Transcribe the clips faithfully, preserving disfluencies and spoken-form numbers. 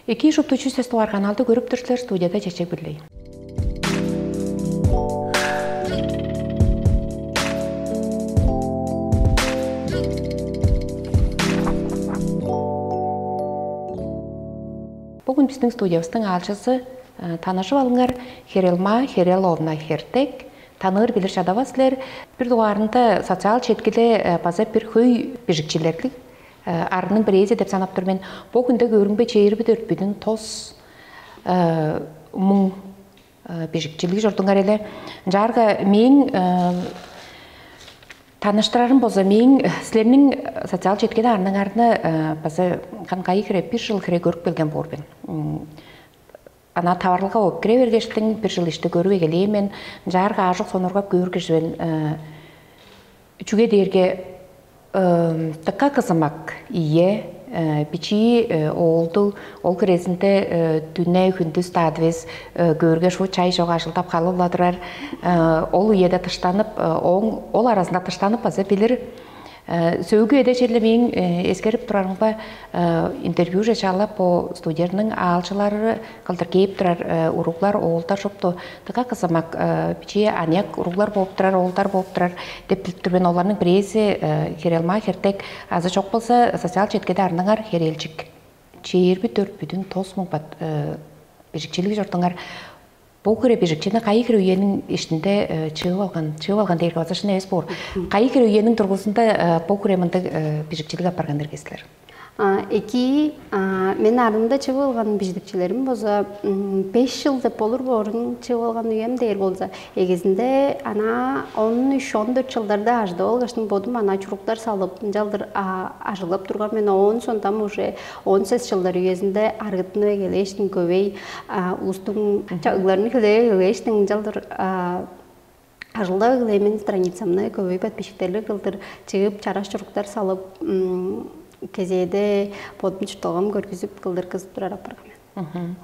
Эки шупту чүс эс дугаар каналды көрүп тур силер, студияда Чечек Бирлей. Бүгүн биздин студиябыздың аалчысы, э, таныжып алыңар, Херелма Хереловна Хертек. Таныыр билир чадавас силер. Бир дугаарында социал четкиде, э, база бир хөй бижикчилерлиг, э, арының бирээзи деп санап тур мен. Бо хүнде көрүңбе чээрби дөрт бүдүн тос, э, муң, э, бижикчилиг чордуңар эле. Ынчаарга мээң, э, таныштырарым болза, мээң, э, силерниң социал четкиде арныңарны, э, база кан кайы хире, бир жыл хире көрүп келген боор мен. М, ана таварылга болуп кире бергештиң, бир жыл ишти көрүп эгелээн мен, ынчаарга аажок сонургап көөр кижи мен, э, чүге дээрге, э, дыка кызымак ийе, э, бичии, э, оолду, ол хирезинде, э, дүне хүндүс даадывес, э, көөрге шуу чай чок ажылдап халып-ла турар. Э, ол үеде тыштанып, э, ооң, ол аразында тыштанып база билир. Э, сөөлгү эде черле мээң, э, эскерип турарымга, э, интервью чалап, бо студияның аалчылары кылдыр кээп турар, э, уруглар, оолдар шупту дыка кызымак, э, бичии аныяк уруглар болуп турар, оолдар болуп турар деп билип тур мен. Оларның бирээзи, э, Херелма Хертек, азы чок болза социал четкеде арныңар Херелчик. Чээрби дөрт бүдүн тос муң бат, э, бижикчилиг чордуңар. Бо хире бижикчини кайы хире үениң иштинде, э, чыып алган, чыып алган дээрге база шын эвес боор. Кайы хире үениң дургузунда, э, бо хире мындыг, э, бижикчилиг апарган иргислер? А, эки, а, мен арнымда чыып алган бижикчилерим болза, м, беш чыл деп болур боорун, чыып алган үем дээр болза, эгезинде ана он үш, он дөрт чылдарда ажыдып алгаштың бодум ана чуруктар салып, ынчалдыр, а, ажыглап турган мен. Оон сондам уже он сес чылдар үезинде аргыттынып эгелээштиң, көвей, а, улустуң чагыгларын хүлээп эгелээштиң, ынчалдыр, а, ажылдап эгелээн мен. Страницамны көвей подписчиктерлиг кылдыр чыып, чараш чуруктар салып, м, кезээде бодум чуртталгам көргүзүп кылдыр кызып турар апарган мен.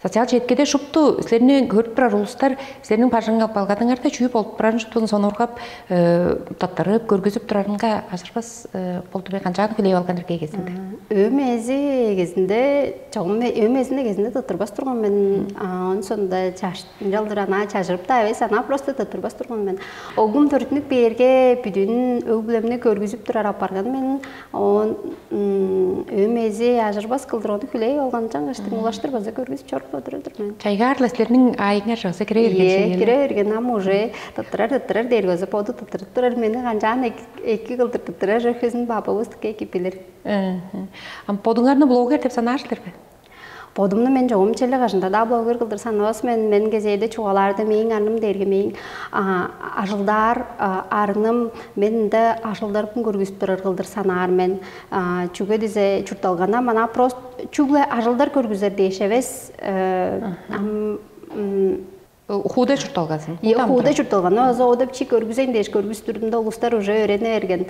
Социал четкеде шупту силерни көрүп турар улустар силерниң бажыңга балгадыңарда чүү болуп турарын шуптун сонургап, э, таптарып көргүзүп турарынга ажырбас, э, болду бе, канчаан хүлээп алган эргейгесинде? Өөм ээзи эгезинде чогум өөм ээзин эгезинде тыттырбас турган мен. Онсонда чаш ынчалдыр ана чажырып-даа эвес, ана просто тыттырбас турган мен. Огум төрүттүнүп бээрге бүдүн өг-бүлемни көргүзүп турар апарган мен. Оон өөм ээзи ажырбас кылдыр ону хүлээп алган чаңгыштың улаштыр база көргүзүп чоруп одура-дыр мен. Чайгаар-ла силерниң аайыңар чогза кире берген. Ийе, кире берген. Ам уже тыттырар, тыттырар дээрге база боду тыттырып турар. Мени канчаан эки, эки кылдыр тыттырар чөрхезин бабывыс дыка эки билир. Ам бодуңарны блогер деп санаар силер бе? Бодумну мен чогум челек ажында-даа блогер кылдыр санавас мен. Мен кезээде чугаалаарда мээң арным дээрге мээң, а, ажылдаар, а, арным, мен ында ажылдарым көргүзүп турар кылдыр санаар мен. А, чүге дизе чуртталгана мана просто чүгле ажылдар көргүзер дээш эвес, э, ам, м, Хууда чуртталгазын. Е, хууда чуртталган. Озо ода чи көргүзейн дээш көргүзүп турдум да, улустар уже өөрене берген.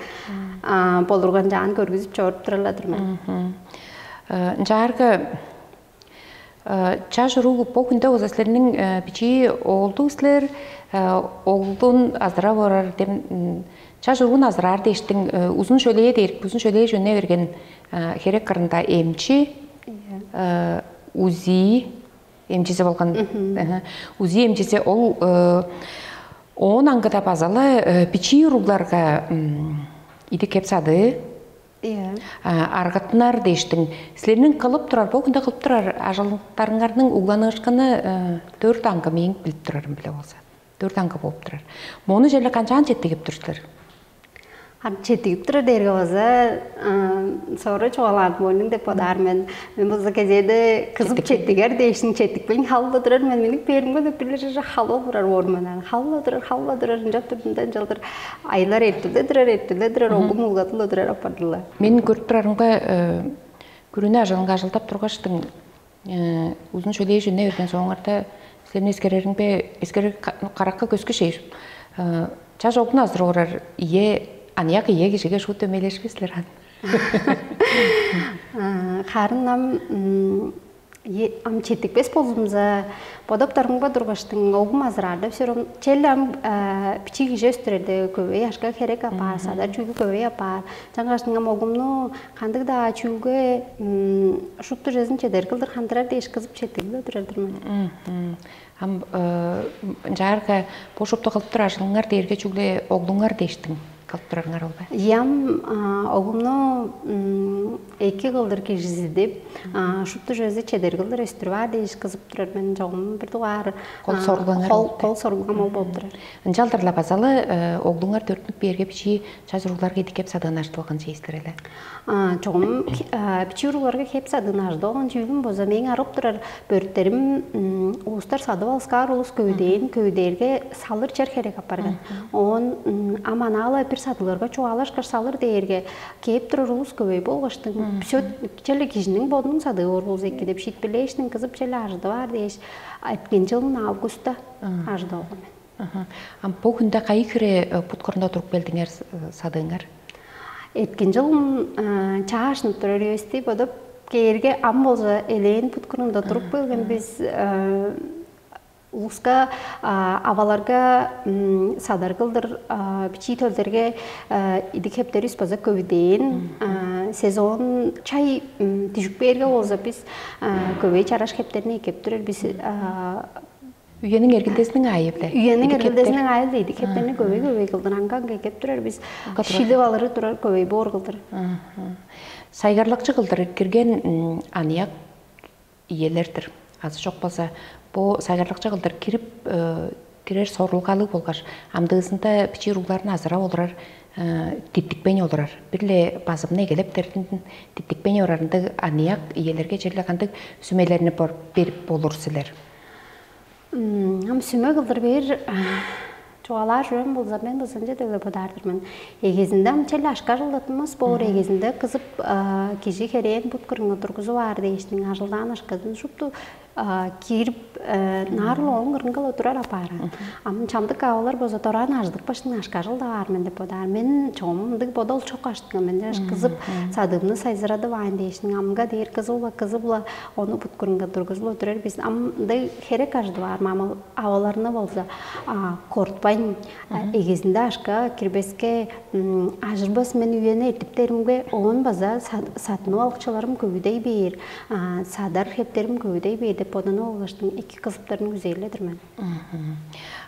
А, болурган жаан көргүзүп чоруп туралла турман. Ынчаарга, э, чаш уруг бо хүндө оза силерниң, э, бичии оолдуг силер, э, оглун азыра борар дем, м, чаш уругун азыраар дээштиң, э, узун шөлээ дээр, узун шөлээ жөнүне берген, э, херек кырында эмчи, э, УЗИ эмчизи болган. Узий эмчизи ол, э, оон аңгыда база-ла, э, бичии уругларга, м, идик кеп садыы, э, аргыттынар дээштиң. Силерниң кылып турар, бо хүндө кылып турар ажылдарыңарның угланыышкыны, э, дөрт аңгы, мээң билип турарым биле болза. Дөрт аңгы болуп турар. Мону черле канчаан четтигип тур силер? Ам четтигип турар дээрге база, а, соора чугаалаан моонуң деп бодаар мен. Мен база кезээде кызып четтигер дээшин четтикпейн халып турар мен. Мени бээримге деп билир халып турар боор мен. Халып турар, халып турар, ынчап турдум да, ынчалдыр айлар эртилде турар, эртилде турар, огум улгадылы турар апардыла. Мен көрүп турарымга, э, күрүнү ажылынга ажылдап тургаштың, э, узун шөлээ жөнүне берген соңарда силерни эскерериңбе, эскерер каракка көскү шейир. Э, чаш огну азыр орар ие, аныяк ие кижиге шуут дөмейлешпес силер аны. Харын нам, м, Ам четтикпес болзумза, бодоптарымга тургаштың, огум азыраар деп сөөрүм. Чел ам бичии кижи өстүрерде көбөй ашка херек апаар, садар чүүлү көбөй апаар. Чаңгаштың ам огумну кандыг-даа чүүлге шупту чезин чедер кылдыр хандырар дээш кызып четтиглеп турар-дыр мен. Ам ынчаарга бо шупту кылып турар ажылыңар дээрге чүгле оглуңар дээштиң кылып турарыңар ол бе? Ям огумну эки кылдыр кижизидип, шупту чүвези чедер кылдыр өстүрүп аар дээш кызып турар мен. Чогум бир дугаар кол сорулгаңар кол болуп кол сорулгам ол болуп турар. Ынчалдыр-ла базалы оглуңар төрүттүнүп бээрге бичии чаш уругларга идиккеп садыын ажыдып алган чейистер эле. Чогум бичии уругларга хеп садыын ажыдып алган чүүлүм болза, мээң арып турар бөрттерим улустар садып алыскаар улус көвүдээн, көвүдээрге салыр чер херек апарган. Оон ам анаала бир садыгларга чугаалашкаш салыр дээрге кээп турар улус көбөй болгаштың, все черле кижиниң бодунуң садыы боор болза эки деп шиитпирлээштиң кызып черле ажыдып аар дээш, эткен жылын августта ажыдып алган мен. Ам бо хүнде кайы хире бут кырында туруп келдиңер садыыңар? Эрткен чылын чаашынып турар үевисти бодап кээрге, ам болза элээн бут кырында туруп келген бис. Улуска, аваларга садар кылдыр бичии төлдерге идик хептеривис база көвүдээн. Сезон чай дүжүк бээрге болза, бис көбей чараш хептерни экеп турар бис. Үениң эргилдезиниң аайы биле. Үениң эргилдезиниң аайы биле идик хептерни көбей көбей кылдыр аңган экеп турар бис. Шилип алыры турар көбей боор кылдыр. Сайгарлакчы кылдыр кирген аныяк иелер-дир. Азы чок болза, бо сайгарлакчы кылдыр кирип кирер сорулгалыг болгаш, амдыызында бичии уругларын азырап олурар, диттикпейн олурар. Бир-ле базымны эгелептеринден диттикпейн орарындыг аныяк иелерге черле кандыг сүмелерни берип болур силер? Ам сүме кылдыр бээр чугаалаар чүвем болза, мен база ынча деп бодаар-дыр мен. Эгезинде ам черле ашка ажылдаттынмас боор, эгезинде кызып кижи херээн бут кырынга тургузуп аар дээштиң ажылдаан ашказын шупту киирип, наарыл ооң ырынгала турар апаары. Ам чамдык авалар болза дораан ажыдык баштың ашка ажылдаар мен деп бодаар. Мен чогум ындыг бодал чок аштыңа мен кызып садыымны сайзырадып аайн дээштиң амга дээр кызып-ла кызып-ла ону бут кырынга тургузуп-ла турар бис. Ам ындыг херек ажыдып аар мамыл аваларны болза кортпайн, эгезинде ашка кирбеске, ажырбас мен үени эртиптеримге оон база сатынып алыкчыларым көвүдей бээр, садар хептерим көвүдей бээр деп бодунуп алгаштың эки кызыптарын күзээледир мен.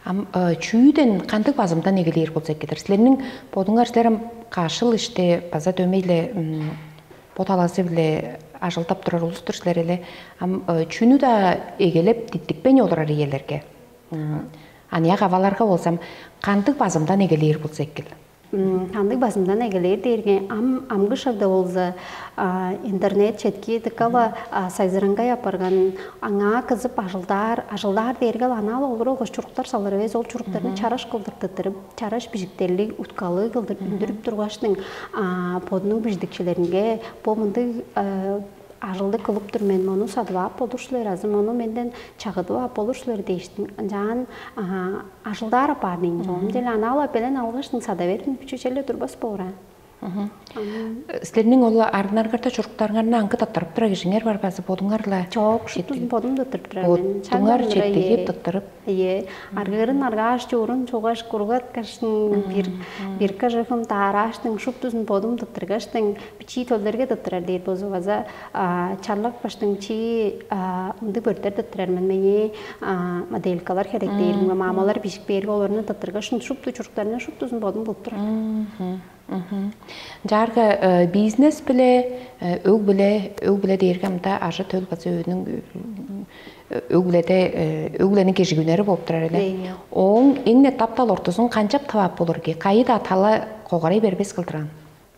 Ам чүүден кандыг базымдан эгелээр болза эккедир? Силерниң бодуңар силер ам кашыл иште база дөмей-ле бо талазы-биле ажылдап турар улус-тур силер эле. Ам чүнү-даа эгелеп диттикпейн олурар иелерге, аныяк аваларга болзам, кандыг базымдан эгелээр болза экил? Кандыг базымдан эгелээр дээрге, ам амгы шагда болза интернет четки дыккала сайзыраңгай апарган, аңаа кызып ажылдаар, ажылдаар дээрге анаал олур болгаш чуруктар салыр эвес, ол чуруктарны чараш кылдыртыттырып, чараш бижиктерлиг, уткалыг кылдыр үндүрүп тургаштың, бодунуң бижидикчилеринге бо мындыг ажылды кылып тур мен, мону садып ап болур силер азы мону менден чагыдып ап болур силер дээштиң. Ынчаан ажылдаар апаар дейн чогум деле анаала белен алгыштың сада бердин, бүчү челе турбас боор. Силерниң ол арыннарыңарда чуруктарыңарны аңгы таптырып турар кижиңер бар базы бодуңар-ла? Чок, шуптузун бодум таптырып турар мен. Бодуңар четтигип таптырып? Ие, аргыырын аргааш, чуурун чугаш, кургат каштың бир бир кыжыгым таарааштың, шуптузун бодум таптыргаштың, бичии төлдерге таптырар дээр болза база чарлак баштың чии ындыг бөрттер таптырар мен. Меңээ моделькалар херек дээримге, мамалар бижик бээрге, оларны таптыргаш, шупту чуруктарны шуптузун бодум кылып турар. Ынчаарга бизнес биле өг биле, өг биле дээрге ында ажы төл база өөнүң өг биледе, өг билениң кежигүннери болуп турар эле. Ооң эң-не таптал ортузун канчап таваап болур ки? Кайы-даа тала когарай бербес кылдыран.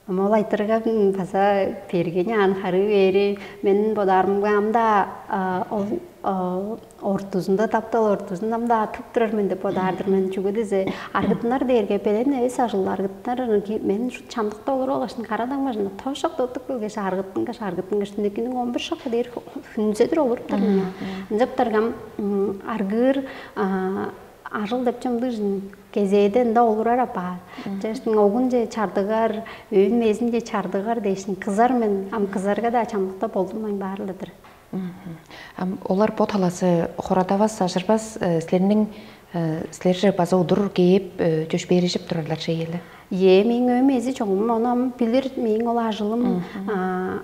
Ам ол айтырыган база берген аан харыы бээри мен бодаарымга ам-даа ол ортузунда таптал ортузун ам-даа тып турар мен деп бодаар-дыр мен. Чүге дизе аргыттынар дээрге белен эвес ажыл аргыттынар мен шут чамдыкта олуруп алгаш карадаң бажында тошак тотуп келгеш аргыттынгаш аргыттынгаш түнекиниң он бир шакка дээр хүнзедир олуруптар мен. Ынчаптаргам аргыыр ажыл деп чымдыжын кезээде ында олурар апаар. Чештиң огун же чардыгар, өөн мезин же чардыгар дээшин кызар мен ам кызарга-даа чамдыкта болдунмайн баар-ла-дыр. Ам олар бо талазы хорадавас, ажырбас, э, силерниң э, силерже база удур кээп, э, чөпшээрежип турарлар чей эле. Е, мээң өөм эзи чогум ону ам билир, мээң ол ажылым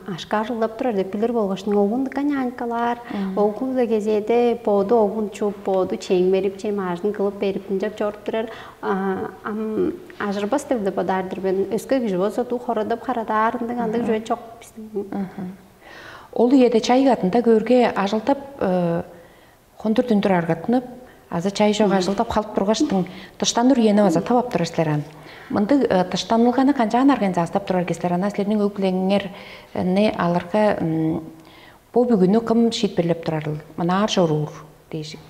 ашка ажылдап турар деп билир болгаш, оглун дыка нянькалаар, оглу-биле кезээде боду оглун чуп, боду чемгерип, чем ажын кылып берип, ынчап чоруп турар. Ам ажырбас деп бодар-дыр мен. Өске кижи болза, дуу хорадап харадаар ындыг андыг чүве чок бистиң. Ол үеде чай кадында көөрге, ажылдап, э, хондур-дүндүр аргаттынып, азы чай чок ажылдап халып тургаштың, дыштаныр үени база тавап турар силер аан. Мындыг, э, дыштанылганы канчаан организастап турар кижилер? Ана силерниң өг-бүлеңерни алырга, м, бо бүгүнү кым шиитпирлеп турарыл? Мынаар чоруур дээшик.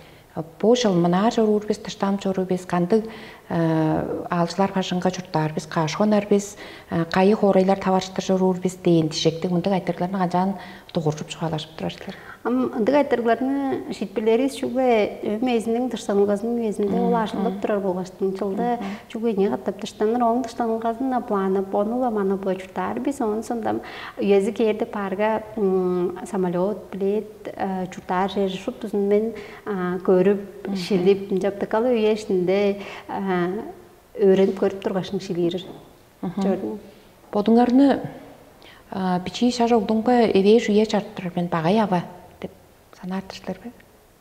Бо чыл мынаар чоруур бис, дыштанып чоруур бис, кандыг, э, аалчылар бажыңга чурттаар бис, каш хонар бис, э, кайы хоорайлар таварыштыр чоруур бис дээн дижектиг мындыг айтырыгларны канчаан дугуржуп чугаалажып турар силер? Ам ындыг айтырыгларны шиитпирлээривис чүгле өөм эзиниң дыштанылгазының үезинде ол ажылдап турар болгаштың, чылда чүгле эңээ катап дыштаныр, ооң дыштанылгазын-на планып, ону-ла манап-ла чурттаар бис. Оон сондам үези кээрде парга самолет, билет, э, чурттаар чер шуптузун мен, а, көрүп, шилип, ынчап дыка-ла үе иштинде, а, өөренип көрүп тургашың шилиирер. Чордум. Бодуңарны, а, бичии шаш оглумга эвээш үе чарып турар мен, багай ава деп санаар-дыр силер бе?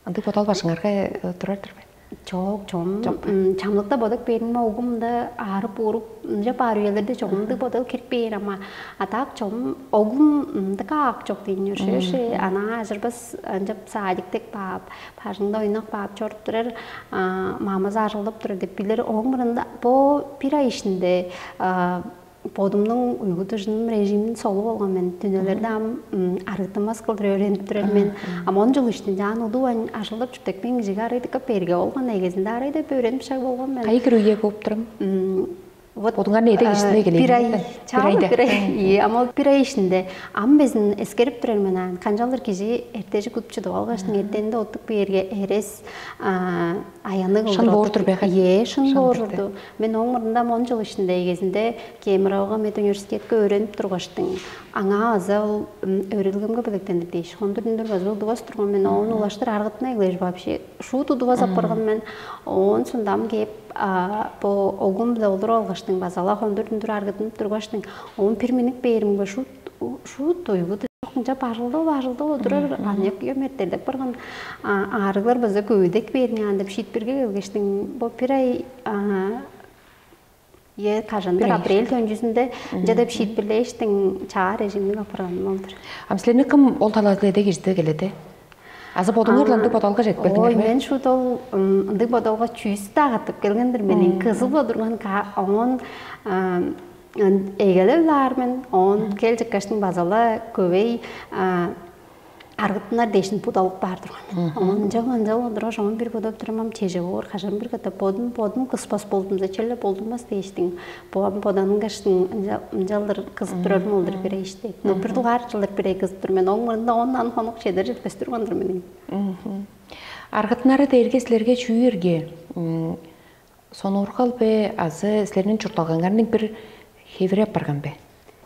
Ындыг бодал башыңарга, э, турар-дыр бе? Чок, чом. Чок. М, чамдыкта бодап бээримге, оглумда аарып-ууруп, ынча баар үелерде чогум ындыг бодал кирип бээр, ама а так чогум оглум ындыг аак чок дейн, өршээ-өршээ, ана ажырбас, ынчап садиктек баап, бажыңда ойнак баап чоруп турар, а, мамазы ажылдап турар деп билир. Ооң мурнунда бо бир ай иштинде, а, бодумнуң уйгу-дужунум, режимин солуп алган мен. Түнелерде ам, м, арыттанмас кылдыр өөренип турар мен. Ам он чыл иштинде ам удуп айн ажылдап чурттап кээп, кижиге арай дыка берге болган, эгезинде арай деп өөренип шаг болган мен. Кайы хире үе кооп турам? М, вот, бодуңарны эде кижизине э, эгелээр бир ай, чаалы бир ай. Бир айда. Ие, ам ол бир ай иштинде ам безин эскерип турар мен аан. Канчалдыр кижи эртежик удуп чыдып алгаштың, эртенинде оттуп бээрге эрес, а, аянныг. Шын боор-дур бе, хай? Ие, шын боор-дур. Мен ооң мурнунда он чыл иштинде эгезинде Кемеровага медуниверситетке өөренип тургаштың, аңаа аза ол, м, өөредилгемге белектенир дээш, хондур-дүндүр база удувас турган мен, оон улаштыр аргыттына эгелээш, вообще шуут удувас апарган мен. Оон сондам кээп, а, бо оглум-биле олуруп алгаштың, база-ла хондур-дүндүр аргыттынып тургаштың, оон бир миннип бээримге, шуут, шуут уйгу-дужу чок, ынча бажылдап, бажылдап олурар, аныяк үем эртелеп барган, а, аарыглар база көвүдеп бээр аан деп шиитпирге келгештиң, бо бир ай, а, е, кажан-дыр, апрель төнчүзүнде ынча деп шиитпирлээштиң, чаа режимни апарганым ол-дур. Ам силерни кым ол талазы-биле эде кижизидир келеди? Азы бодуңар-ла ындыг бодалга чедип келдиңер бе? Ой, мен шуут ол, м, ындыг бодалга чүс-даа катап келген-дир мен. Кызып-ла турган ка-, оон, а, ан-, эгелеп-ле аар мен. Оон кел чыккаштың база-ла көвей, а, аргыттынар дээш бодалып баар турган мен. Оон ынчап, ынчап олургаш, оон бир бодап турам, ам чеже боор, кажан бир катап бодум, бодум кыспас болдумза, черле болдунмас дээштиң. Бо ам боданынгаштың ынча-, ынчалдыр кызып турарым ол-дур бир эвес. Но бир дугаар чылдыр бир эвес кызып тур мен. Ооң мурнунда ондан хонук чедер четпес турган-дыр мен. Аргыттынары дээрге силерге чүү ирги? Сонуургал бе азы силерниң чуртталгаңарның бир хевири апарган бе?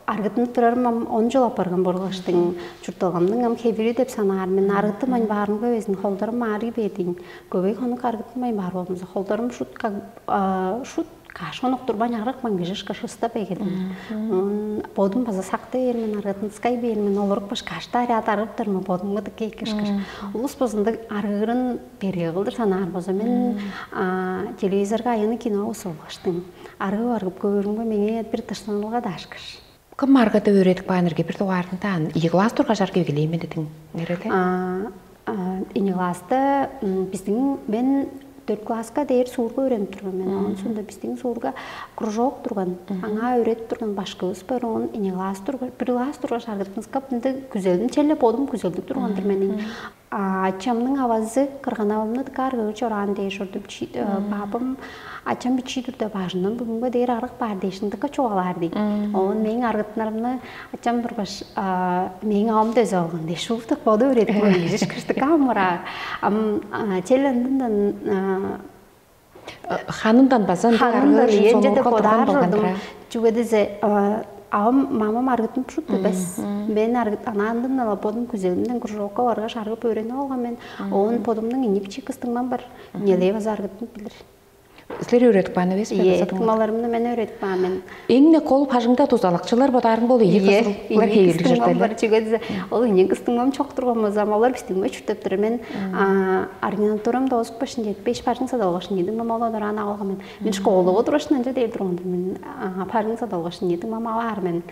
Аргыттынып турарым ам он чыл апарган болгаштың, чуртталгамның ам хевири деп санаар мен. Аргыттынмайн баарымга безин холдарым аарый бээр дийин. Көвей хонук аргыттынмайн баар болдумза, холдарым шут как, а, шут каш хонук турбайн, арыкпайн кижи ышкаш ыстап эгелээр. Оон бодум база сактай бээр мен, аргыттыныксай бээр мен, олурупкаш каш-даа ари ат арыптар мен, бодумга дыка эки ышкаш. Улус база ындыг арыырын берге кылдыр санаар болза, мен, а, телевизорга аянныг кино болгаштың, арыып-арыып көөрүмге, меңээ бир дыштанылга-даа ышкаш. Кым аргада өөредип каан ирги, бир дугаарында ийи класс тургаш арга эгелээн мен дидиң, эреле? А, а, ийи класста, м, биздиң, мен дөрт класска дээр суурга өөренип турган мен. Оон соонда биздиң суурга кружок турган. Аңаа өөредип турган башкыбыз бар. Оон ийи класс тургаш, бир класс тургаш аргыттыныксап, ынды күзелим, черле бодум күзелдиг турган-дыр мен. А, ачамның авазы кырган-авамны дыка аргыыр чораан дээш ордуп, чи-, э, баабым, ачам бичии турда бажындан бүгүнге дээр арык баар дээш, ындыка чугаалаар дийин. Оон мээң аргыттынарымны ачам тургаш, а, мээң авам дөзүп алган дээш, шуптук боду өөредип, мөңгүжүш кыштык амыраа. Ам, а, чел ындындан, а, Ханындан база ындыг аргыыр, ие, сонуургал турган болган-дыр аа. Чүге дизе, а, Авам мамам аргыттынып шупту бес. Мен аргыт анаандан ала бодум күзелимден кружокка баргаш аргып өөренип алган мен. Оон бодумнуң инип чик кыстыңман бар. Нелээ база аргыттынып билир. Силер өөредип каан эвес бе? Ийе, тумаларымны мен өөредип каан мен. Эң-не кол бажыңда дузалакчылар бодаарың болу ийи кызылар хейлиг бар. Чүге ол ийин кыстыңмам чок турган болза, олар бистиңме чурттап турар. Мен ординатурам доозуп башын жетпеш бажың садып алгаш, ийдиң мама олар ана алган мен. Мен школага тургаш ынча дээр турган мен. Бажың садып алгаш, ийдиң мама алаар мен.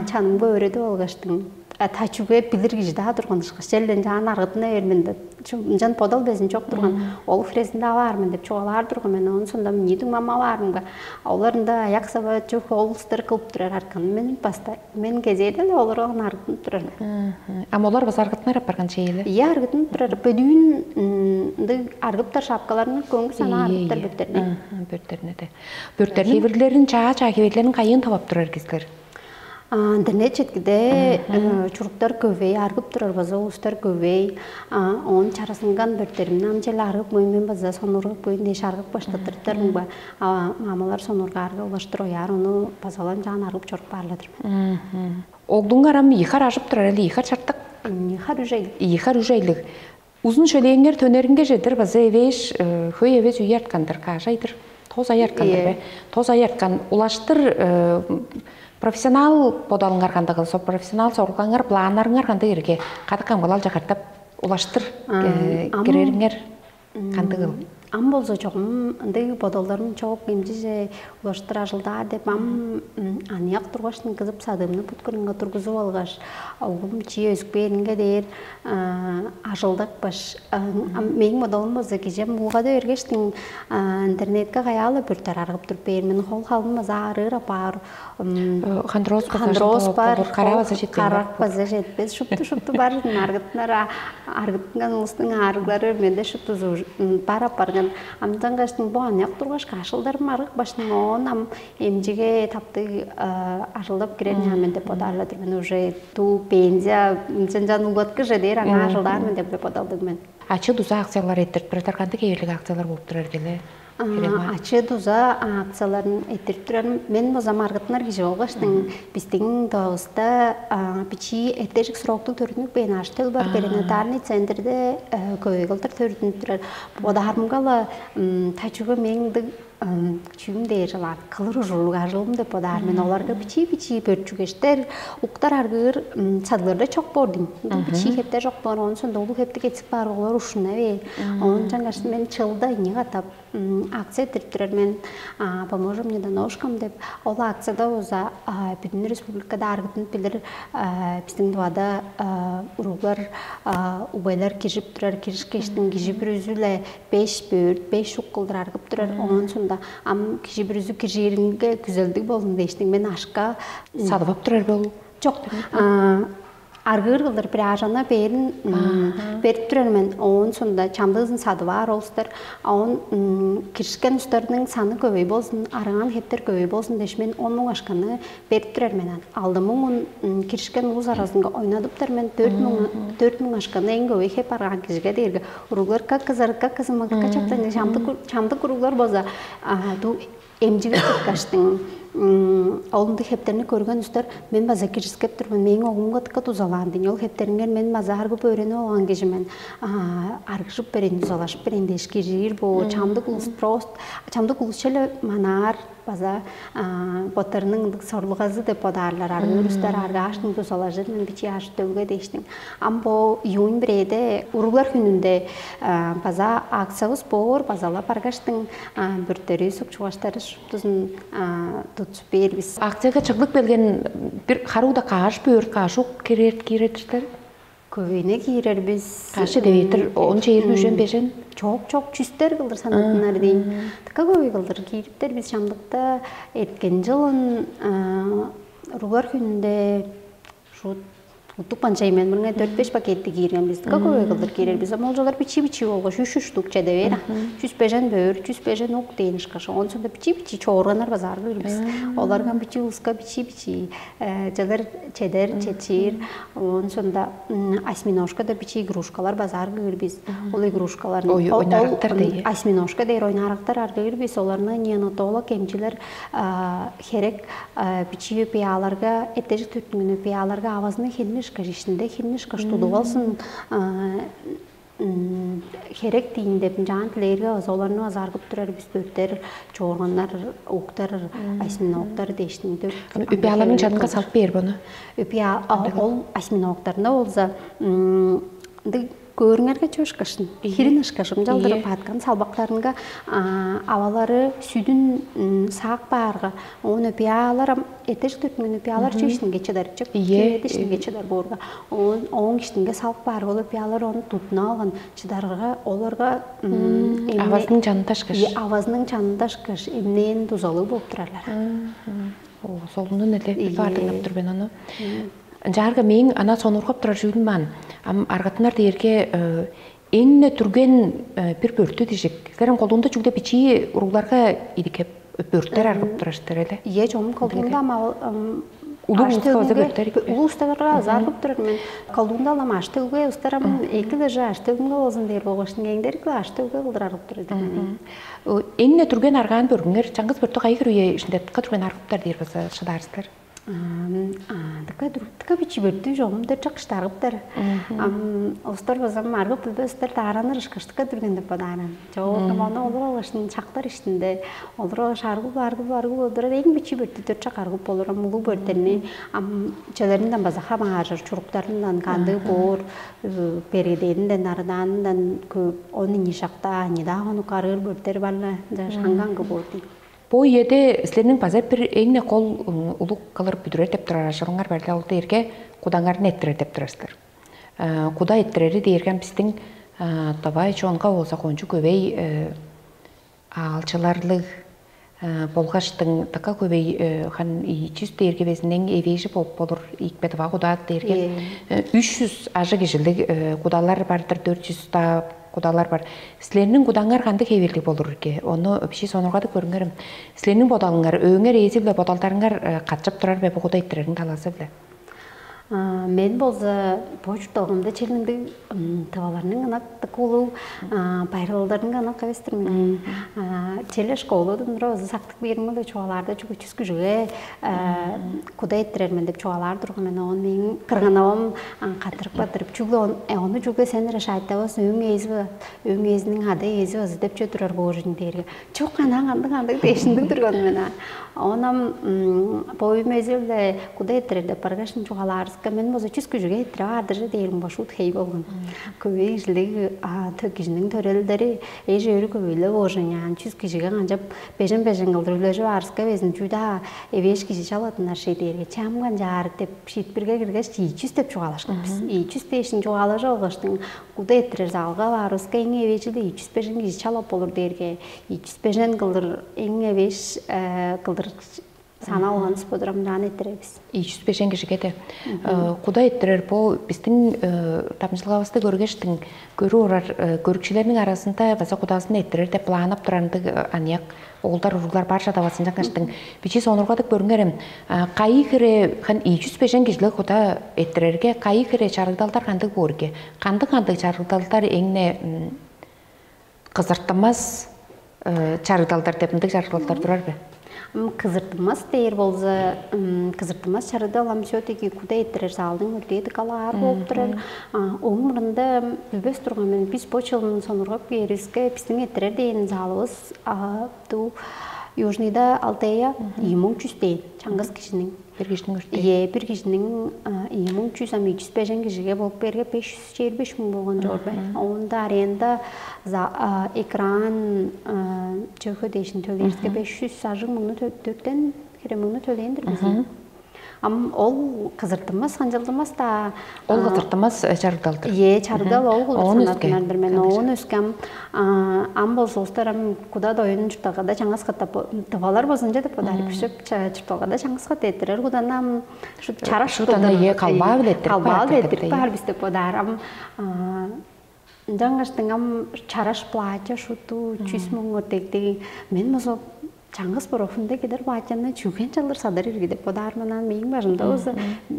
Чанымга өөредип алгаштың. Та чүге билир кижи даа турган ышкаш, челден жаан аргытына бермен деп. Ынчан бодал безин чок турган. Ол хирезинде алаар мен деп чугаалаар турган мен. Онун сонда ийдиң мама алаарымга, олар ында аяк саба чух олустар кылып турар арканы мен баста мен кезээде эле олар оон аргытынып турар мен. Ам олар база аргытынар апарган чейле. Иә, аргытынып турар. Бөдүүн ындыг аргыптар шапкаларны көңгү сана аргыптар бөттерне. Бөрттерине де. Бөрттерин хевирлерин чаа чаа хевирлерин кайын тавап турар кизилер? Интернет четкиде чуруктар көбей, аргып турар база улустар көбей. Оон чарасынган бөрттеримни ам чел аргып мөймөн база сонургуп көйүн дээш аргып баштаттырыптармын ба? Мамалар сонургаарга улаштыр ояар ону базалан жаан аргып чоруп баарладыр мен. Оглуңар ам ийи хар ажып турар эле, ийи хар чартык? Ийи хар үжейл. Ийи хар үжейлиг. Узун шөлээңер төнеринге чедир база эвээш хөй эвес үе арткандыр, каажайдыр. Тоз ай арткандыр бе? Тоз ай арткан улаштыр профессионал бодалыңар кандыгыл, со профессионал сорулгаңар, планнарыңар кандыг эрге кадык камгалалча картап улаштыр кирериңер кандыгыл? Ам болза чогум ындыг бодалдарым чок, эмчиже улаштыр ажылдаар деп ам аныяк тургаш кызып садыымны бүткүрүнгө тургузуп алгаш, оглум чии өзүп кээринге дээр ажылдакпаш. Мээң бодалым болза кижем улгада бергештиң интернетке каяала бүртер аргып туруп бээр мен, хол халым база аарыыр апаар. Хандроз бар, кара база жетпес. Шупту шупту бар аргыттынар. Аргыттынган улустуң аарыглары менде шуптузу бар апарган. Амдангаштың бу аныяк тургаш кашылдарым аргык башның оон ам эмчиге таптыг ажылдап кирер мен деп бодаарладыр мен. Уже туу пензия ынчан улгаткыже дээр аңаа ажылдаар мен деп бодалдыг мен. Ачы дуза акциялар эртирип турар, кандыг ээлиг акциялар болуп турар деле? Ачы дуза акцияларын эртирип турар. Мен база маргытынар кижи болгоштуң биздиң дагыста бичии эртежик сроктуг төрүнүп бээн аштел бар, перинатальный центрде көй кылдыр төрүнүп турар. Бодаарымга-ла тачуга меңдиг чүүм дээр чылаан кылыр ужурлуг ажылым деп бодаар мен. Оларга бичии-бичии бөрчүгештер, уктар аргыыр садыгларда чок боор дейм. Бичии хептер чок боор, оон соң долу хептик этсик баар олар ушуна бээр. Оон жаңгаш мен чылда ийи катап акция этирип турар мен. Поможем недоножкам деп. Ол акцияда болза бүдүн республикада аргытынып билир. Биздин дубада уруглар, убайлар киржип турар, киришкештин кижи бүрүзү-ле беш бөрт, беш шук кылдыр аргып турар. Оон соонда ам кижи бүрүзү киржииринге күзелдиг болдум дээштиң мен ашка садып ап турар болуп. Жок. Аргыыр кылдыр пряжаны бээрин берип турар мен. Оон соонда чамдыызын садып аар олустар. Оон киришкен устарның саны көбөй болзун, арыган хептер көбөй болзун дээш мен он муң ашканы берип турар мен. Алды муңун киришкен улус аразынга ойнадыптар мен. Төрт муң төрт муң ашканы эң көбөй хеп арган кижиге дээрге уруглар как кызар как кызымакка чаптан чамдык чамдык уруглар болза ду эмчиге чыткаштың ол ындыг хептерни көрген устар мен база кирискеп турмун, мээң оглумга дыка дузалаан дийин. Ол хептериңер мен база аргып өөренип алган кижи мен. Аргыжып берейин, дузалашып берейин дээш киржир бу чамдык улус прост чамдык улус челе манаар база боттарының ындыг сорлугазы деп бодаарлар. Аргы устар аргааштың дузалажыр мен бичи аш төвге дээштиң. Ам бо июнь бирээде уруглар хүнүндө база акциябыз боор, базала баргаштың бүрттери сук чугаштары шуптузун тутсуп бээр бис. Акцияга чыглып келген бир харуу да кааш бөөр каашук кирер кирер диштер. Көбейне киирер бис. Кашы девейтер он чейирби үжен бежен. Чок чок чүстер кылдыр санатыннар дейн. Така көбей кылдыр киириптер бис чамдыкта эрткен жылын уруглар хүнүндө шут Туттук банчай мен мурнга дөрт-беш пакетти киирген бис. Как көбөй кылдыр киирер бис. Ам ол чолар бичи-бичи болгаш үш-үш штук чеде бээр. Чүс бежен бөөр, чүс бежен ук дээн ышкаш. Оон соонда бичи-бичи чоорганнар базаар кыыр бис. Оларга бичи улуска бичи-бичи чылыр чедер, четчир. Оон соонда осьминожка да бичи игрушкалар базаар кыыр бис. Ол игрушкаларны Ой, ол- ол ойнаарактар дейи. Осьминожка дээр ойнаарактар аргыыр бис. Оларны неонатолог эмчилер херек бичии пияларга, этежик төртүнгүнү пияларга авазының хинниш кыш ишинде хинниш кыш тудуп алсын. Херек дейин деп ынчаан тилээрге база оларны база аргып турар бис, бөртер, чоорганнар, уктар, осьминоктар дээштиң. Үпяларның жанынга салып бээр бону. Үпя ол осьминоктарында болза ындыг көөрүңерге чөш кышын, хирин ышкаш ымчалдыр пааткан салбактарынга авалары сүдүн саак баарга, оон үпялар ам этежик төртүнгүн үпялар чү иштинге чыдар чык. Ийе. Эдиштинге чыдар боорга, оон ооң иштинге салып баар болуп, үпялар ону тутуна алган чыдарга, оларга Авазының чанында ышкаш. Авазының чанында ышкаш эмнээн дузалыг болуп турарлар. Солунун эле бир баардыгнап тур мен ону. Ынчаарга мээң ана сонургап турар чүүлүм ан. Ам аргатынар дээрге эң-не түрген бир бөрттү дижик. Силерин колдуунда чүгле бичии уругларга идикке бөрттер аргып турар силер эле. Ие чом колдуунда ама улуу улуска база бөрттер. Улуу устарга база аргып турар мен. Колдуунда алам аштыгы устарам эки даже аштыгымга болзун дээр болгоштун эңдерик аштыгы кылдыр аргып турар. Эң-не түрген аргаан бөргүңер чаңгыс бөрттү кайы хире ишинде тыка түрген аргыптар дээр база шыдаарыстар. Дыка дыка бичи бөрттү чогум деп чак иштаргыптар. Ам устар базам аргып билбестер даараныр ышкаштыкка дүрген деп бодааран. Чогум ону олур алгашын чактар иштинде олур алгаш аргып аргып аргып олдурар эң бичи бөрттү төрт чак аргып болур ам улуу бөрттерни ам челеринден база хамааржыр чуруктарындан кандыы боор бергедээринден арыдаанындан көп он ини шакта анидаа ону карыыр бөрттер бар-ла шаңган кып боор дейт. Бо үеде силерниң база бир эң-не кол улуг кылыр бүдүрер деп турар ажылыңар бар-ла, ол дээрге кудаңарны эрттирер деп турар силер. Куда эрттирери дээрген бистиң давай чонга болза кончуг көбей аалчыларлыг болгаштың дыка көбей хан ийи чүс дээрге безин эң эвээжи болуп болур ийикпе дыва кудаа дээрге үч чүс ажыг кижилиг кудалар бар-дыр, дөрт чүс даа кудалар бар. Силерниң кудаңар кандыг хевирлиг болур ирге? Ону бичии сонургадып көрүңерем. Силерниң бодалыңар, өңер ээзи-биле бодалдарыңар катчып турар бе бугуда иттирерин талазы-биле? Мен болза бо чуртталгамда челиндиг тываларның ынак дыка улуу байырлалдарынга ынак эвес-тир мен. Челе школадан тура база сактык бериң эле чугаалаарда чүгле чүс күжүге куда эттирер мен деп чугаалаар турган мен. Оон мээң кырган-авам каттырып каттырып чүгле ону чүгле сен решать тавас өң ээзи өң ээзиниң ада ээзи база деп чүве турар боожун дээрге чок анаа кандыг кандыг дээшиндиг турган мен. Оон ам боюм эзел-ле куда эрттирер деп баргаш чугаалаарыска мен болза чүс күжүге эрттирип аардыржы дээрим бо шуут хей болган. Көбей кижилиг төк кижиниң төрелдери эже өрү көбейле боожуняан чүс кижиге канчап бежен бежен кылдыр үлежип аарыска безин чүү-даа эвээш кижи чалатыннар шей дээрге чам канчаар деп шиитпирге киргеш чии чүс деп чугаалашкан бис. Ийи чүс дээшин чугаалажып алгаштың куда эрттирер залга баарыбыска эң эвээжи-ле ийи чүс бежен кижи чалап болур дээрге ийи чүс бежен кылдыр эң эвээш кылдыр санап алганывыс бодурамдаан эрттиребис. Ийи чүс бежен кижиге де куда эрттирер бо биздин дамчылгавысты көргештиң көрүп орар көрүкчүлерниң арасында база кудазын эрттирер деп планап турарындыг аныяк оолдар уруглар бар чадавазын чаңгаштың бичи сонургадып көрүңерем. Кайы хире хан ийи чүс бежен кижилер куда эрттирерге кайы хире чарыгдалдар кандыг боорге? Кандыг кандыг чарыгдалдар эңне кызыртымас чарыгдалдар деп ындыг чарыгдалдар турар бе? Кызыртымас дээр болза, кызыртымас чарыгдал ам все-таки куда эрттирер залдың өрдээди калаар болуп турар. Оң мурунда билбес турган мен бис бо чылын сонургап кээриске биздин эрттирер дээн залыбыз ту Южныйда Алтея ийи муң чүс дээн чаңгыс кижиниң. Бир кижиниң өртээ. Ие, бир кижиниң ийи муң чүс ам ийи чүс бежен кижиге болуп берге беш чүс чейир беш муң болгон чоор бе. Оонда аренда за экран чөөхө дээшин төлээриске беш чүс ажыг муңну төрттен хире муңну төлээн-дир бизин. Ам ол кызыртынмас, хынчылдынмас-даа. Ол кызыртынмас чарыгдал-дыр. Ие, чарыгдал ол кылдыр санаттынар-дыр мен. Оон өскем, ам болзувустар ам куда доюн чуртталгада чаңгыс катап, тывалар болзунча деп бодаар, бишип чуртталгада чаңгыс кат эттирер кудан ам шут чараш шут ана ие калбаа билеттир. Калбаа билеттир баар бис деп бодаар. Ам ынчангаш дыңам чараш платье шуту чүс муң өртектеги. Мен болзо чаңгыс борофунда кедер платьяны чүген чалдыр садар ирги деп бодаар манан мээң бажымда болза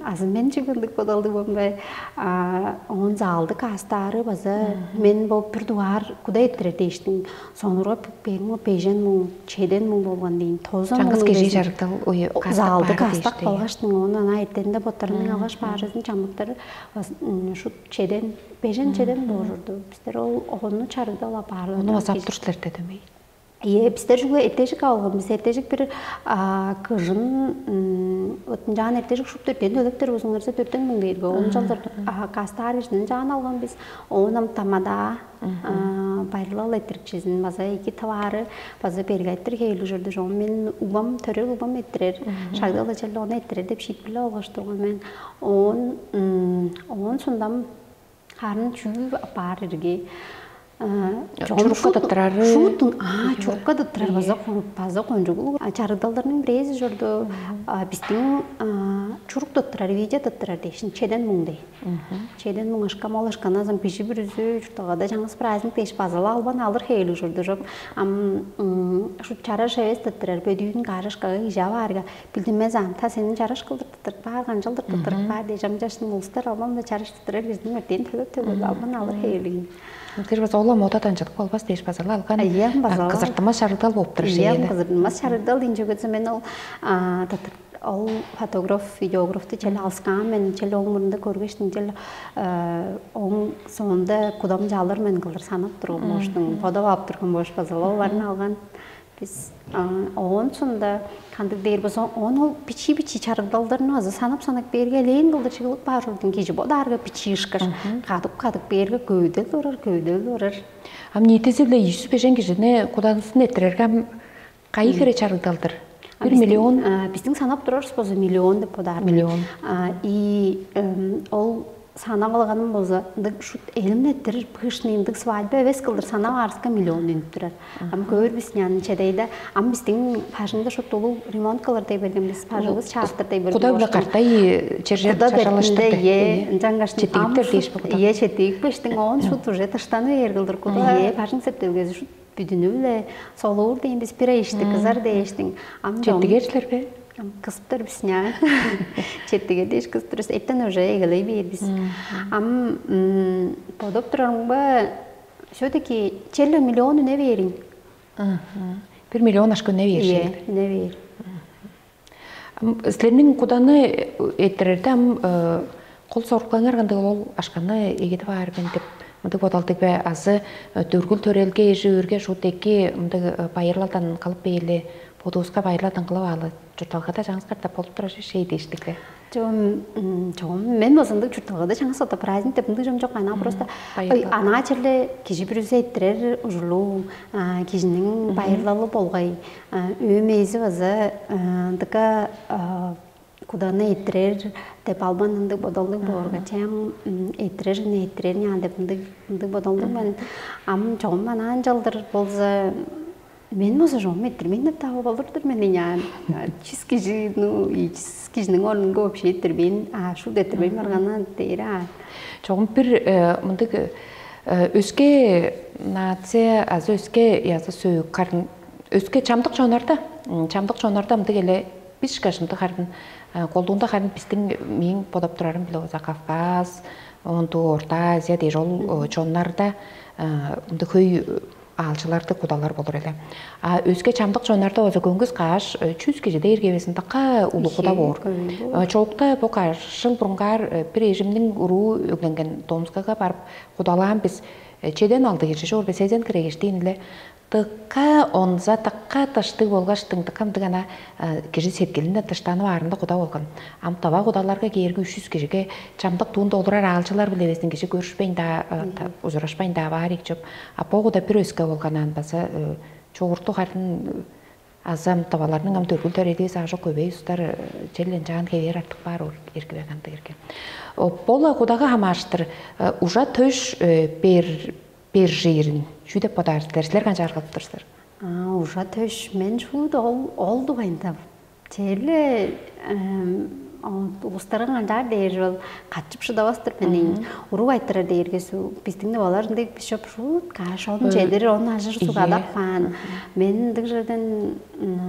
азы мен чүгендик бодалдыг болбай, оон залдык астаары база мен бо бир дугаар куда эттирер дээштиң. Сонурга бегин бежен муң, чеден муң болган дейн. Тозан Чаңгыс кежи жарыктал ой залдык астак болгаштың. Ону ана эртенде боттарының алгаш баарысын чамдыктар шут чеден, бежен чеден боорурду. Бистер ол ону чарыгдал апаарлар. Ону азап тур силерде демей. Ие, бистер чүгле этежик алган бис. Этежик бир кыжын вот ынчаан эртежик шупту эртен төлөптөр узуңарса төртөн муң дээрге. Оон чалдыр кастаар кижинен жаан алган бис. Оон ам тамада байырлал эттирикчизин база эки товары база бергеттир хейлиг жүрдү. Жон мен убам төрел убам эттирер. Шагдал ачалла ону эттирер деп шиитпиле алгаш турган мен. Оон оон сундам харын чүү апаар ирги. Чурукка дыттырары. Шуутун аа чурукка дыттырар база база кончугул. Чарыгдалдарның бирээзи чорду. Биздин чурук дыттырар, видео дыттырар дээшин чеден муңдей. Чеден муң ашкам ол ашканазын бижи бүрүзү чуртагада жаңгыс праздник дээш базала албан алыр хейлиг чорду. Жок ам шу чараш эвес дыттырар бөдүүн каарышкага ижа баарга билдимез ам та сенин чараш кылдыр тыртпаар канчалдыр тыртпаар дээш ам жаштың улустар албан да чараш тыртырар кижиниң өртээн төлөп төлөп албан алыр хейлиг. Бир база ол модадан чыдып калбас дээш база алган. Ийе, база кызыртымас шарыгдал болуп тур. Ийе, кызыртымас шарыгдал динче көтсө мен ол тыртык ол фотограф, видеографты чел алскаан мен чел оң мурунда көргештин чел оң соонда кудам жалыр мен кылдыр санап турган болуштуң, бодап ап турган болуш база оларын алган. Бис оон соонда кандыг дээр болза, оон ол бичии-бичии чарыгдалдарын азы санап-санап бээрге элээн кылдыр чыглып баар ужурдуң кижи бодаарга бичии ышкаш кадып-кадып бээрге көвдел турар, көвдел турар. Ам ниитизи-биле ийи чүс бежен кижини куданысын эрттирерге ам кайы хире чарыгдалдыр? Бир миллион. Биздиң санап турарывыс болза миллион деп бодаар. Миллион. И ол санап алганым болза ындыг шут элимнеттир пышный ындыг свадьба эвес кылдыр санап аарыска миллион үнүп турар. Ам көөрбүс няны чедейде ам биздин бажыңда шут улуу ремонт кылыр дей берген бис бажыбыз чаартыр дей берген. Куда биле картай чержер чаралаштырды. Ынчангаш четтигиптер дээш бе куда? Ие четтигиппештиң оон шут уже таштаны ээр кылдыр куда ие бажың септелгези шут бүдүнү-биле солуур дейн бис бир эшти кызар дээштиң. Ам четтигер силер бе? Кызыптар бис ня. Четтиге дээш кызыптырбыс. Эттен уже эгелей бээр бис. Ам бодоп турарымга все-таки челле миллион үне бээрин. Бир миллион ашка үне бээр. Үне бээр. Силерниң куданы эрттерерде ам кол соруктаңар кандыг ол ашканы эгедип аар мен деп мындыг бодалдыг бе азы дөргүл төрелге эжи өрге шут эки мындыг байырлалдан кылып бээли бодувуска байырлалдан кылып аалы чуртталгада жаңскар деп болуп турар шей дээштик бе? Чогум чогум мен болза ындыг чуртталгада чаңгыс ото праздник деп ындыг чом жок ана просто ана черле кижи бүрүзү эттирер ужурлуу кижинин байырлалы болгай. Өөм ээзи база ындыка куданы эттирер деп албан ындыг бодолдуг боорга чаям эттирер ынча эттирер ынча деп ындыг ындыг бодолдуг мен. Ам чогум анаан чалдыр болза мен болза чогум эттирбейн деп таап болур-дур мен ынчаан. Чүс кижи ну чүс кижиниң орнунга вообще эттирбейн шуут эттирбейн барганын дээр аа. Чогум бир мындыг өске нация азы өске язы сөөк карын өске чамдык чоннарда чамдык чоннарда ындыг эле бишка ышынды харын колдуунда харын биздин мээң бодоп турарым биле болза Кавказ, онду Орта Азия дээш ол чоннарда ынды хөй аалчыларды кудалар болур эле. А өске чамдык чоннарда болза көңгүс кааш чүс кижи дээрге эвес ындакка улугуда боор. Чоокта бу каш жыл бурунгаар бир эжимниң уруу өгленген Томскага барып кудалаан бис чеден алды кижи чоор бе сезен кире кижи эле Дыка онза дыка дыштыг болгаш дыңдыкка ындыг ана кижи сеткилинде дыштанып аарында куда болган. Ам тыва кудаларга кээрги үш жүз кижиге чамдык дуунда олурар аалчылар биле безин кижи көрүшпейн да узурашпайн да баар ийик чоп. А богу да бир өске болган аан база чогурту харын Азам товаларның ам төргүл төредивис аажок көбей устар челлен жаан хевээр артык баар ор эргиве кандык эрге. Бола кудага хамааштыр ужа төш бер бер жыйырын чүү деп бодаар силер? Силер канчаар кылып турсур? Ужа төш мен шуут ол ол дугайында черле улустарга канчаар дээр ол катчып шыдавастыр мен уруг айтырар дээрге су биздиң деп алар ындыг бишоп шуут каш он чедир он ажыр суг адап каан. Мен ындыг жерден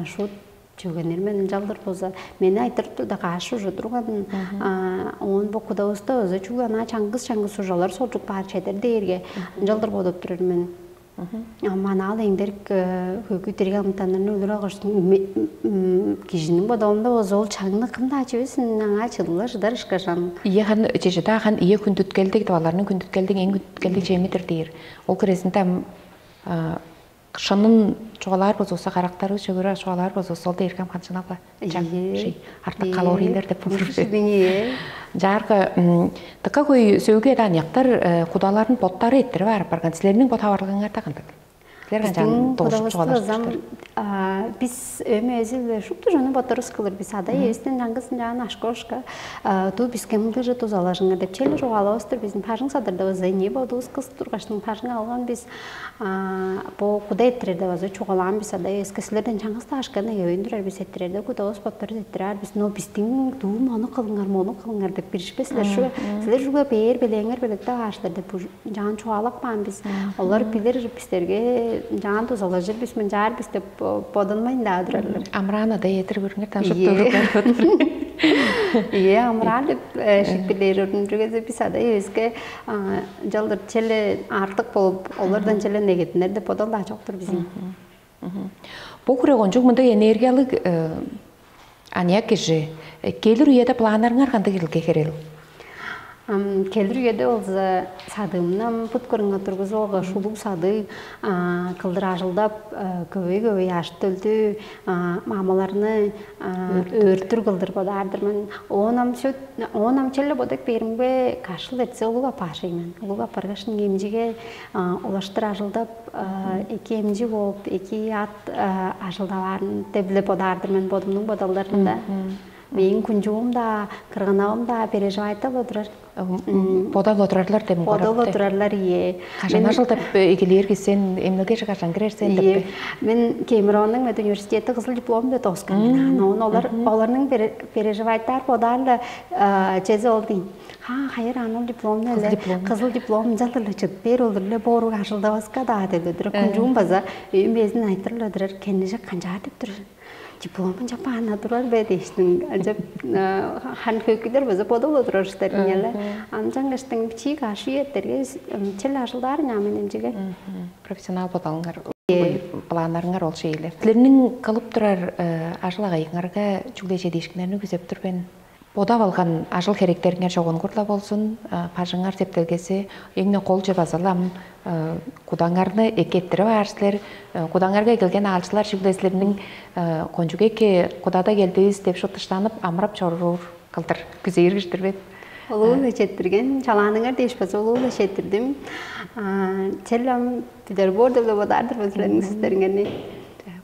шуут чөгенер мен ынчалдыр болза мени айтырып турда каш уже турган оон бу кудавыста өзү чүгле ана чаңгыс чаңгыс ужалар солчук баар чедер дээрге ынчалдыр бодоп турар мен. Амма анаал эңдерик хөөгү дириг амытаннарны өлүр алгаш кижиниң бодалында болза ол чаңны кым-даа чивесин аңаа чыдыла чыдар ышкаш ам. Ийе хан чежеде хан ийе хүндүткелдиг деп аларның хүндүткелдиг эң хүндүткелдиг чемидир дээр. Ол кирезинде ам шынын чугаалаар болзувусса карактарыбыз чөгүрү чугаалаар болзувусса ол дээрге ам ханчынап-ла чак Ийе. Ший артык калорийлер деп болур. Шидиң ийе. Жаарга дыка хөй сөөгү эдаан яктар кудаларын боттары эттирип аарып барган. Силерниң бо таварылгаңарда кандыг? Силер канчаан Биздин доошуп кудавыстыр чугаалашып ызам тур? Бис өме өзүле шупту жону ботторус кылыр бис ада эстен жангысын жаан ашкошка ту бис кемдир же тузалажыңар деп челе чугаалабыстыр биздин пажың садырдабыз не бодубус кыс тургаштың пажың алган бис бо куда эттирерде база чугаалаан бис ада эске силерден чаңгыс ашкан эге өндүрер бис эттирерде кудабыз боттор эттирер бис но биздин дуу мону кылыңар мону кылыңар деп биришпе силер шу силер жуга бээр белеңер белекте ааштар деп жаан чугаалап каан бис. Олар билир бистерге жаан тузалажыр бис мынчаар бис деп бодунмайн-даа турарлар. Амраан ада эдир көрүңер ташып Ийе. Турган. Ийе амраан деп шиктирлээр өрүнчүгезе бис ада эбиске жалдыр челе артык болуп олардан челе негетинер деп бодол-даа чоктур бизин. Бу хире кончуг мындай энергиялыг аныяк кижи келир үеде планнарыңар кандыг кирилге херел? Келир үеде болза садыымнан бут көрүңө тургузуп алгаш улуг садыг кылдыр ажылдап көбөй көбөй ажы төлдү мамаларны өөртүр кылдыр бодаар-дыр мен. Оон ам сөт оон ам челе бодап беримге кашыл эртсе улуг апаар мен. Улуг апаргаш эмчиге улаштыр ажылдап эки эмчи бооп эки ат ажылдаваарын деп эле бодаар-дыр мен бодумнуң бодалдарында. Мээң кунчуум-даа, кыргынавым-даа переживайтап олурар. Бодап олурарлар деп Бодап олурарлар ие. Кажан ажыл деп эгелээрге сен эмнеге кажан кирерсен деп. Мен Кемеронның медуниверситети кызыл диплом деп доскан. Оон олар оларның переживайтаар бодаанда чезе ол дейн. Ха хайыр анын дипломну эле кызыл диплом ынчалдыр эле чыт бээр олур эле бооруг ажылдабаска-даа деп эле турар. Кунчуум база ээн безин айтыр эле турар. Кеннежек канчаар деп турар. Дипломун жапаана турар бе дээштиң. Ынчап хан хөкүлөр база бодуп олур орустар ийеле. Ам жаңгаштың бичии каш үеттерге чел ажылдаар ынча мен эмчиге. Профессионал бодалыңар, планнарыңар ол шейле. Силерниң кылып турар ажыл агайыңарга чүгле чедиишкиннерни күзеп тур мен. Бодап алган ажыл херектериңер чогунгур-ла болзун, бажыңар септелгеси эң-не кол чүве база-ла ам кудаңарны эккеттирип аар силер. Кудаңарга келген аалчылар чүгле силерниң кончуг эки кудада келдивис деп шуттуштанып амырап чоруур кылдыр күзээр кижидир бе? Улуу-ла четтирген, чалааныңар дээш база улуу-ла четтирдим. Чел ам билер боор деп бодаар-дыр мен силерниң силериңерни.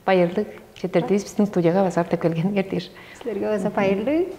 Байырлыг четтирдивис биздин студияга базар деп келгениңер дээш. Силерге база байырлыг.